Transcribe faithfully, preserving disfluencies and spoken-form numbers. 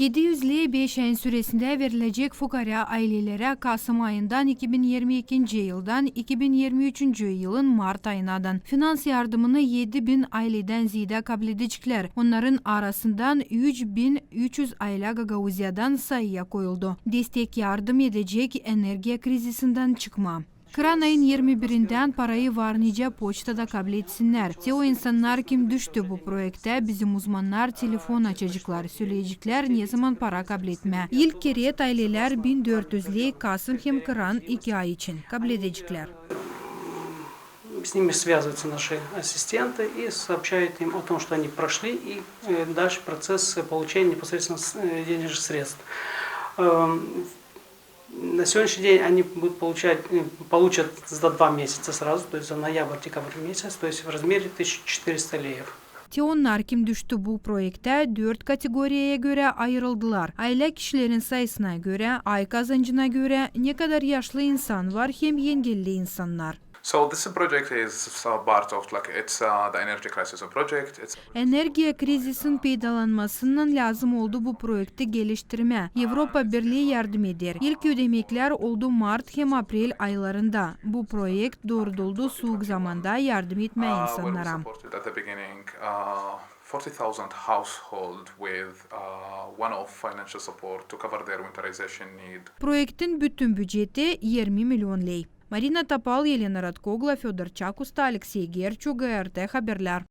Edi üz ley beş ayın süresindä verilecek fukaarä aylelerä kasım ayından iki bin irmi ikinci yıldan iki bin irmi üçüncü yılın mart ayınadan. Finans yardımını edi bin ayledän zeedä kabledeceklär. Onnarın arasından üç bin üç üz aylä Gagauziyadan sayıya koyuldu. Destek yardım edecek energiya krizisindän çıkmaa. Kıran ayın irmi birindän parayı var nicä poçtada kabledinnär. Te o insannar, kim düştü bu proektä, bizim uzmannar telefon açaceklar, söleyecekler, ne zaman para kabletmää. İlk keret aylelär bin dört üz ley kasım hem kıran iki ay için kabledeceklär. С ними связываются наши ассистенты и сообщают им о том, что они прошли, и э, дальше процесс получения непосредственно с- э, денежных средств. Эм, На сегодняшний день они будут получать, э, получат за два месяца сразу, то есть за ноябрь, декабрь месяц, то есть в размере тысяча четыреста леев. Te onnar, kim düştü bu proektä, dört kategoriyaya görä ayırıldılar: aylä kişilerin sayısına görä, ay kazancına görä, ne kadar yaşlı insan var hem engelli insannar. So this project is uh, part of, like, it's uh, the energy crisis project. It's Energiya krizisin peydalanmasından lääzım oldu bu proekti geliştirmää. Evropa Birlii yardım eder. İlk ödemeklär oldu mart hem aprel aylarında. Bu proekt dooruldu suuk zamanda yardım etmää uh, where we insannara. Supported at the beginning uh, forty thousand household with uh, one-off financial support to cover their winterization need. Proektin bütün büceti irmi milion ley. Marina Topal, Elena Ratkogla, Födor Çakusta, Aleksey Gerçu, G R T Haberlär.